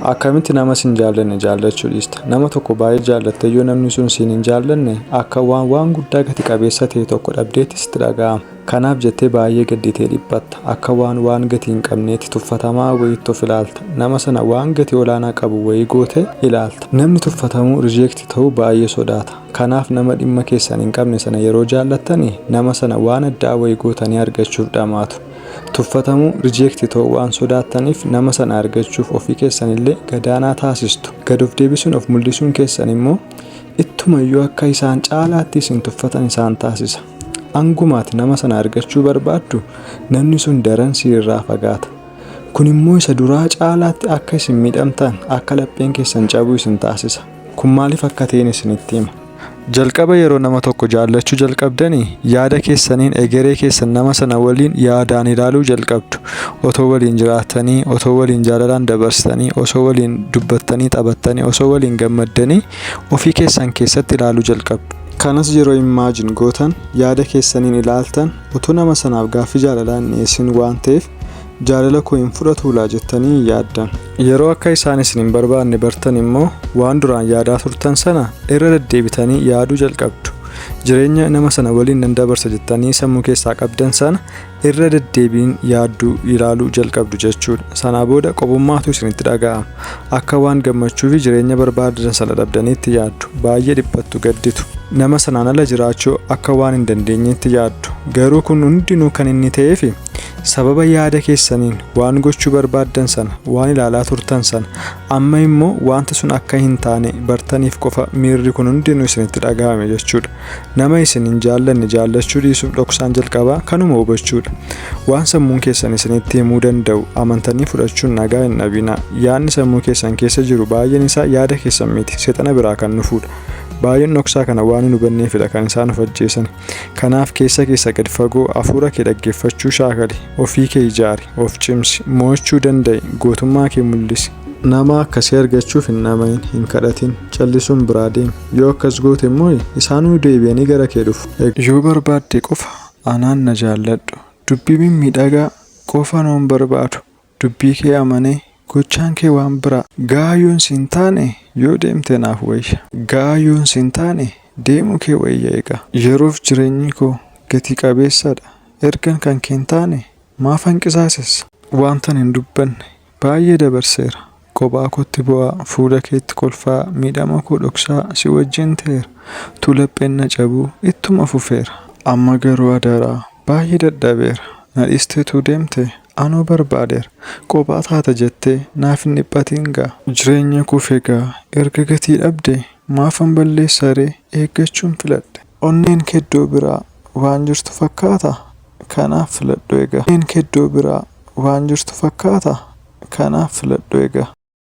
Akkamitti nama sin jaallanne jaallachuu dhiista? Nama tokko baay'ee jaallattee yoo namni sun siin hin jaallanne akka waan waan guddaa gati qabeessa ta'e tokko dhabdeetti sitti dhaga'ama. Kanaaf jettee baay'ee gadditee dhiphatta. Akka waan waan gatii hin qabneetti tuffatamaa wayiitti of ilaalta. Nama sana waan gatii olaanaa qabu wayii gootee ilaalta. Namni tuffatamuu, reject ta'uu, baay'ee sodaata. Kanaaf nama dhimma keessan hin qabne sana yeroo jaallattani nama sana waan addaa wayii gootanii argachuuf dhamaatu. Tuffatamuu, reject ta'uu, waan sodaattaniif nama sana argachuuf ofii keessanillee gadaanaa taasistu. Gad of deebisuun of mul'isuun keessan immoo ittumayyuu akka isaan caalaatti isin tuffatan isaan taasisa. Angumaati nama sana argachuu barbaaddu namni sun daran si irraa fagaata. Kun immoo isa duraa caalaatti akka isin miidhamtan, akka lapheen keessan cabuu isin taasisa. Kun maaliif akka ta'een isinitti hima. Jalqaba yeroo nama tokko jaallachuu jalqabdanii yaada keessaniin egeree keessan nama sana waliin yaadaan ilaaluu jalqabdu. Otoo waliin jiraattanii, otoo waliin jaalalaan dabarsitanii, osoo waliin dubbattanii taphattanii, osoo waliin gammaddanii ofii keessan keessatti ilaaluu jalqabdu. Kanas yeroo imagine gootan, yaada keessaniin ilaaltan, utuu nama sanaaf gaaffii jaalalaa hin dhiyeessin waan ta'eef jaalala koo hin fudhatuulaa jettanii hin yaaddan. Yeroo akka isaan isin hin barbaanne bartan immoo waan duraan yaadaa turtan sana irra deddeebitanii yaaduu jalqabdu. Jireenya nama sana waliin nan dabarsa jettanii sammuu keessaa qabdan sana irra deddeebiin yaadduu, ilaaluu jalqabdu jechuudha. Sanaa booda qobummaatu isinitti dhaga'ama. Akka waan gammachuu fi jireenya barbaadan sana dhabdaniitti yaaddu. Baay'ee dhiphattu, gadditu. Nama sanaan ala jiraachuu akka waan hin dandeenyeetti yaaddu. Garuu kun hundinuu kan inni ta'eefi sababa yaada keessaniin waan gochuu barbaaddan sana, waan ilaalaa turtan sana, amma immoo wanti sun akka hin taane bartaniif qofa miirri kun hundinuu isinitti dhaga'ame jechuudha. Nama isin hin jaallanne jaallachuu dhiisuuf dhoksaan jalqabaa kanuma hubachuudha. Waan sammuun keessan isinitti himuu danda'u amantanii fudhachuun nagaa hin dhabinaa. Yaadni sammuu keessan keessa jiru baay'een isaa yaada keessan miti, seexana biraa kan dhufuudha. Baay'een dhoksaa kana waan hin hubanneefidha kan isaan of ajjeesan. Kanaaf keessa keessa gad fagoo hafuura kee dhaggeeffachuu shaakali. Ofii kee ijaari, of cimsi, mo'achuu danda'i, gootummaa kee mul'isi. Nama akkasii argachuuf hin dhama'in, hin kadhatin, callisuun biraa deemi. Yoo akkas goote immoo isaanuu deebi'anii gara kee dhufu. Yoo barbaadde qofa anaan na jaalladhu. Dubbii mimmiidhagaa qofa noon barbaadu. Dubbii kee amanee gochaan kee waan biraa. Ga'aa yoon siin taane yoo deemte naaf wayya. Ga'aa yoon siin taane deemuu kee wayya egaa. Yeroof jireenyi koo gati qabeessadha. Ergan kan kee hin taane maafan qisaasessa? Wantan hin dubbanne baay'ee dabarseera. Kophaa kootti bo'aa, fuula keetti kolfaa, miidhama koo dhoksaa si wajjin ta'eera. Utuu lapheen na cabuu ittuma fufeera. Amma garuu adaraa baay'ee dadhabeera. Na dhiisteetu deemte anoo barbaadeera. Kophaa taata jettee naaf hin dhiphatiin gaa. Jireenya koof egaa erga gatii dhabde maafan balleessa ree eeggachuun filadhe. Onneen kee iddoo biraa waan jirtu fakkaata kanaaf filadhu egaa. Onneen kee iddoo biraa waan jirtu fakkaata kanaaf filadhu egaa.